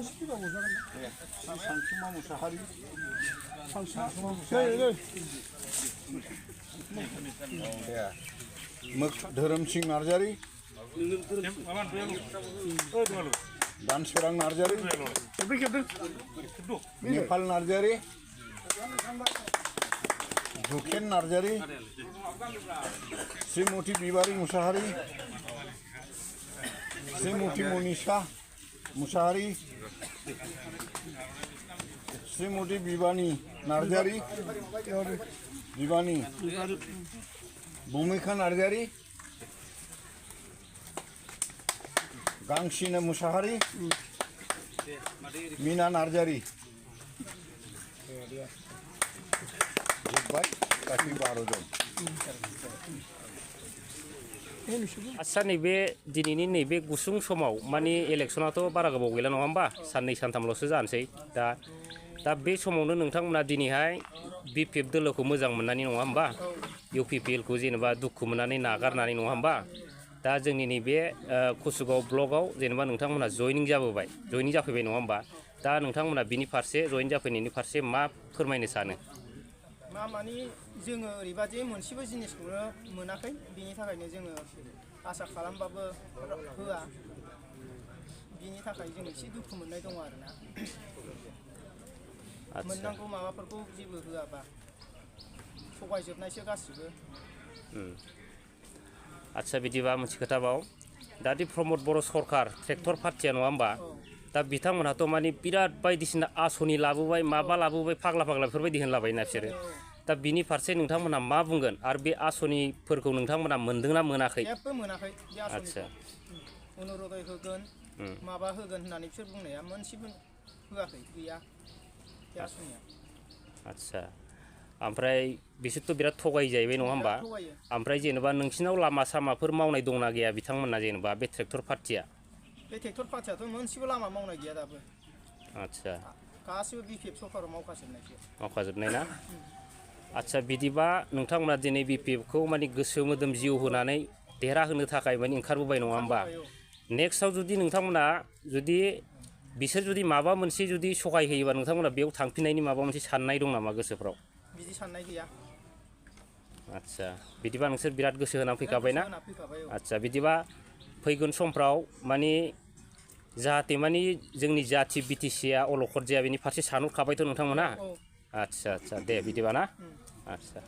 सानसुमा मुसाहारि धोरोमसिं नार्जारि दानसोरां नार्जारि नेपाल नार्जारि जुखेन नार्जारि श्रीमती बिबारी मुसाहारि श्रीमती मनीषा मुसाहारि श्रीमती बिबानी नार्जारि बिबानी भूमिका नार्जारि गांसिना मुसाहारि मीना नार्जारि जोब्बाय गासै 12 जन आच्छा नैबे दिनैनि नैबे गुसुं समाव माने इलेक्शनाथ' बारा गोबाव गैला नङा होमबा साननै सानथामल'सो जानोसै दा बे समावनो नोंथांमोना दिनैहाय BPF दोलोखौ मोजां मोननानै नङा होमबा UPPL खौ जेनेबा दुखु मोननानै नागारनानै नङा होमबा दा जोंनि नैबे कुसुगाव ब्लकआव जेनेबा नोंथांमोना जयनिं जाफैबाय नङा होमबा दा नोंथांमोना बिनि फारसे जयेन जाफैनायनि फारसे मा फोरमायनो सानो माने जोङो ओरैबादि मोनसेबो जिनिसखौनो मोनाखै बिनि थाखायनो जोङो आसा खालामबाबो होआ बिनि थाखाय जों एसे दुखु मोननाय दङ आरोना मोननांगौ माबाफोरखौ जेबो होआबा थगायजोबनायसो गासिबो आच्छा बिदिबा मोनसे खोथाबाव दा दि प्रमद बर' सरकार ट्रेक्टर पार्टिया नङा होमबा दा बिथांमोनहाथ' माने बिराद बायदिसिना आसनि लाबोबाय माबा लाबोबाय फाग्ला बेफोरबायदि होनलाबायना बिसोरो दा बिनि फारसे नोंथांमोना मा बुंगोन आरो बे आसनिफोरखौ नोंथांमोना मोनदोंना मोनाखै जेबो मोनाखै आच्छा अनुरदय होगोन माबा होगोन होननानै बिसोर बुंनाया मोनसेबो होआखै गैया बे आसनिया आच्छा ओमफ्राय बिसोरथ' बिराद थगायजाहैबाय नङा होमबा ओमफ्राय जेनेबा नोंसिनाव लामा सामाफोर मावनाय दंना गैया बिथांमोना जेनेबा बे ट्रेक्टर पार्टिया बे ट्रेक्टर पार्टियाथ' मोनसेबो लामा मावनाय गैया दाबो आच्छा गासिबो BPF सरकाराव मावखाजोबनाय ना आच्छा बिदिबा नोंथांमोना दिनै BPF खौ माने गोसो मोदोम जिउ होनानै देरहाहोनो थाखाय माने ओंखारबोबाय नङा होमबा नेक्स्टआव जुदि नोंथांमोना जुदि बिसोर जुदि माबा मोनसे जुदि सहाय होयोबा नोंथांमोना बेयाव थांफिननायनि माबा मोनसे साननाय दं नामा गोसोफ्राव बिदि साननाय गैया आच्छा बिदिबा नोंसोर बिराद गोसो होनानै फैखाबाय ना आच्छा बिदिबा फैगोन समफ्राव माने जाहाथे माने जोंनि जाथि BTC आ अलखद जाया बेनि फारसे सानहरखाबायथ' नोंथांमोना आच्छा दे बिदिबा ना आच्छा